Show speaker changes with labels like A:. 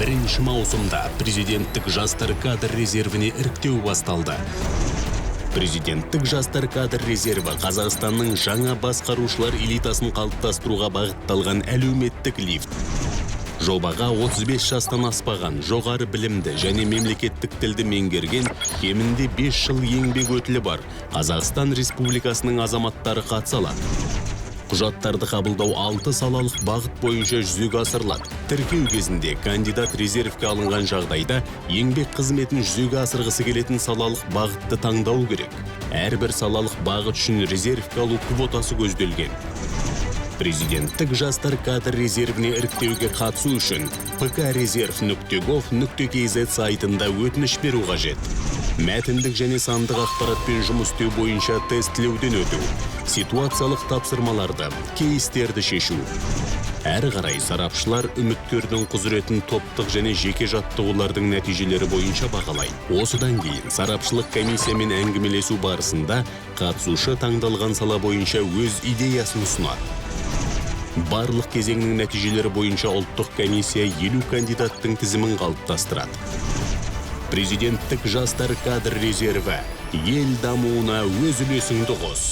A: 1 маусымда президенттік жастар кадр резервіне іріктеу басталды. Президенттік жастар кадр резерві – Қазақстанның жаңа басқарушылар элитасын қалыптастыруға бағытталған әлеуметтік лифт. Жобаға 35 жастан аспаған, жоғары білімді және мемлекеттік тілді меңгерген, кемінде 5 жыл еңбек өтілі бар Қазақстан Республикасының азаматтары қатыса алады. Құжаттарды қабылдау алты салалық бағыт бойынша жүзеге асырылады. Тіркеу кезінде кандидат резервке алынған жағдайда еңбек қызметін жүзеге асырғысы келетін салалық бағытты таңдау керек. Әрбір салалық бағыт үшін резервке алу квотасы көзделген. Президенттік жастар кадр резервіне іріктеуге қатысу үшін pkrezerv.gov.kz сайтында өтініш беру қажет. Мәтіндік және сандық ақпаратпен жұмыс істеу бойынша тестілеуден өту, ситуациялық тапсырмаларды, кейстерді шешу. Әрі қарай сарапшылар үміткердің құзыретін топтық және жеке жаттығулардың нәтижелері бойынша бағалайды. Осыдан кейін сарапшылық комиссиямен әңгімелесу барысында қатысушы таңдалған сала бойынша өз идеясын ұсынады. Барлық кезеңнің нәтижелері бойынша ұлттық комиссия 50 кандидаттың тізімін қалыптастырады. Президенттік жастар кадр резерві: ел дамуына өз үлесіңді қос.